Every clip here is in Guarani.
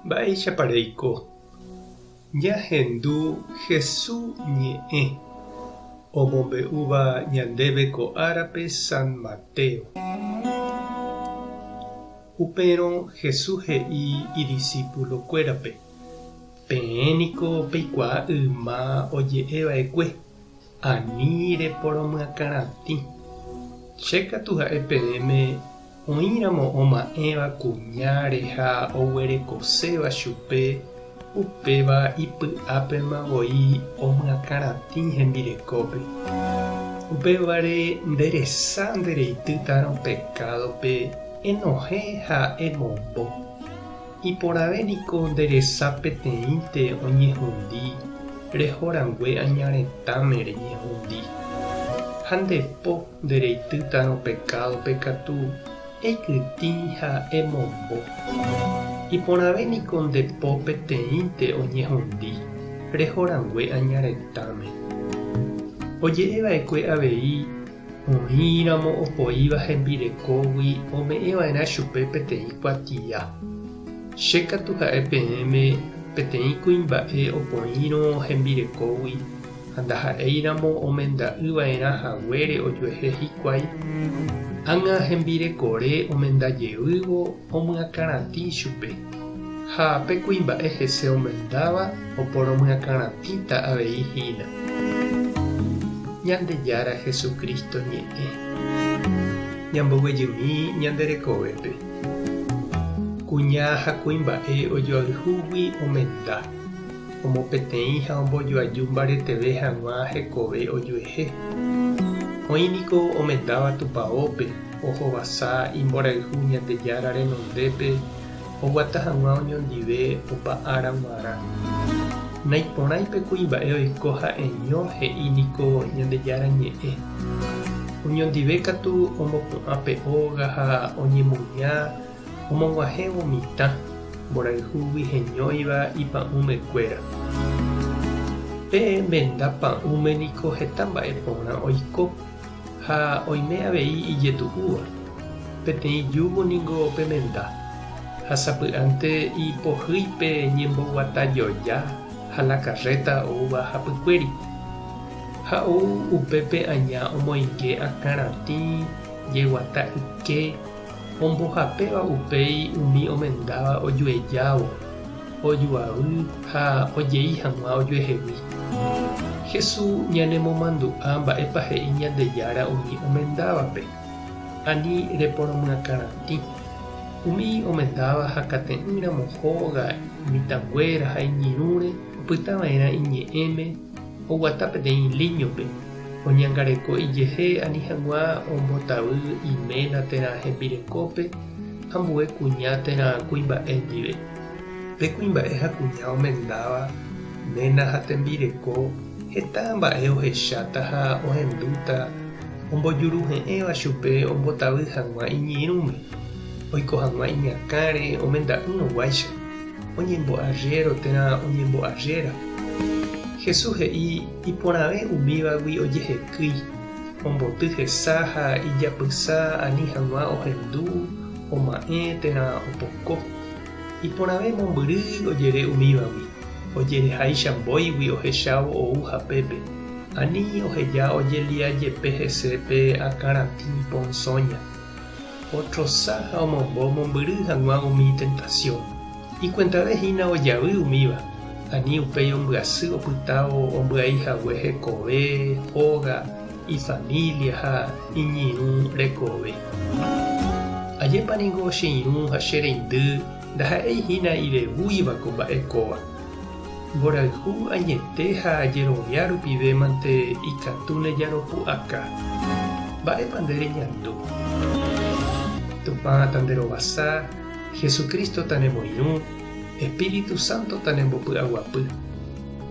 Mba'éichapa reiko? Ñahendu Hesu ñe'ẽ omombe'úva ñandéve ko árape San Mateo. Upérõ Hesu he'i idisípulokuérape, Peẽ niko peikuaa yma oje'e va'ekue, Ani reporomyakãratĩ. Che katu ha'e peẽme oĩramo oma'ẽva kuñáre ha oguerekoséva chupe, upéva ipy'ápema voi omyakãratĩ hembirekópe. Upévare nde resa nde reitýtarõ pekádope enohẽ ha emombo. Iporãve niko nde resa peteĩnte oñehundi reho rangue aña retãme reñehundi. Ha nde po nde reitýtarõ pekádope katu eikytĩ ha emombo. Iporãve niko nde po peteĩnte oñehundi reho rangue aña retãme. Oje'e va'ekue avei Oĩramo opoíva hembirekógui ome'ẽva'erã chupe peteĩ kuatia. Che katu ha'e peẽme peteĩ kuimba'e opoĩrõ hembirekógui ha ndaha'éiramo omenda'ỹva'erã haguére ojuehe hikuái, ág̃a hembirekore omenda jeývo omyakãratĩ chupe, ha pe kuimba'e hese omendáva oporomyakãratĩta avei hína. Ñandejára Jesucristo ñe'ẽ. Ñamboguejymi ñande rekovépe. Kuña ha kuimba'e ojoayhúgui omenda, omopeteĩ ha ombojoaju mbareteve hag̃ua hekove ojuehe. Oĩ niko omendáva tupaópe, ohovasa imborayhu Ñandejára renondépe oguata hag̃ua oñondive opa ára g̃uarã. Naiporãi pe kuimba'e oiko ha'eño he'i niko Ñandejára Ñe'ẽ. Oñondive katu omopu'ã pe óga ha oñemuña omog̃uahẽvo mitã, mborayhúgui heñóiva ipa'ũmekuéra. Pe menda pa'ũme niko heta mba'e porã oiko. Ha oime avei ijetu'úva. Peteĩ júgo ningo pemenda, ha sapy'ánte ipohýi pe ñemboguata joja ha la karréta oúva hapykuéri. Ha ou upépe aña omoinge akãratĩ jeguata yke ombohapéva upéi umi omendáva ojuejávo, ojuavy ha ojei hag̃ua ojuehegui. Jesús ñanemomandu'a mba'épa he'i Ñandejára umi omendávape, Ani reporomyakãratĩ. Umi omendáva hakate'ỹramo hóga, imitãnguéra ha iñirũre opytava'erã iñe'ẽme oguata peteĩ líñope, oñangareko ijehe ani hag̃ua ombotavy iména térã hembirekópe ambue kuña térã kuimba'e ndive. Pe kuimba'e ha kuña omendáva, ména ha tembireko, heta mba'e ohecháta ha ohendúta ombojuruhe'ẽva chupe ombotavy hag̃ua iñirũme, oiko hag̃ua iñakãre omenda'ỹrõguáicha. Oñembo'arriéro térã oñembo'arriéra. Jesús he'i iporãve umívagui ojehekýi, omboty hesa ha ijapysa ani hag̃ua ohendu, oma'ẽ térã opoko. Iporãve mombyry ojere umívagui, ojereháicha mbóigui ohechávo ou hapépe, ani oheja ojelia jepe hese pe akãratĩ ponsóña. Otrosa ha omombo mombyry hag̃ua umi tentasión. Ikuentave hína ojavy umíva, ani upéi ombyasy opytávo ombyai hague hekove, hóga, ifamília ha iñirũ rekove. Ajépa ningo che irũ ha che reindy ndaha'éi hína ivevúiva ko mba'e kóva. Mborayhu añete ha jerovia rupive mante ikatúne jaropu'aka. Mba'épa nde reñandu? Tupã tanderovasa, Jesucristo tanemoirũ, Espíritu Santo tanembopy'aguapy.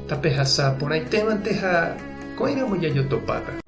Tapehasa porãitémante ha ko'ẽramo jajotopáta.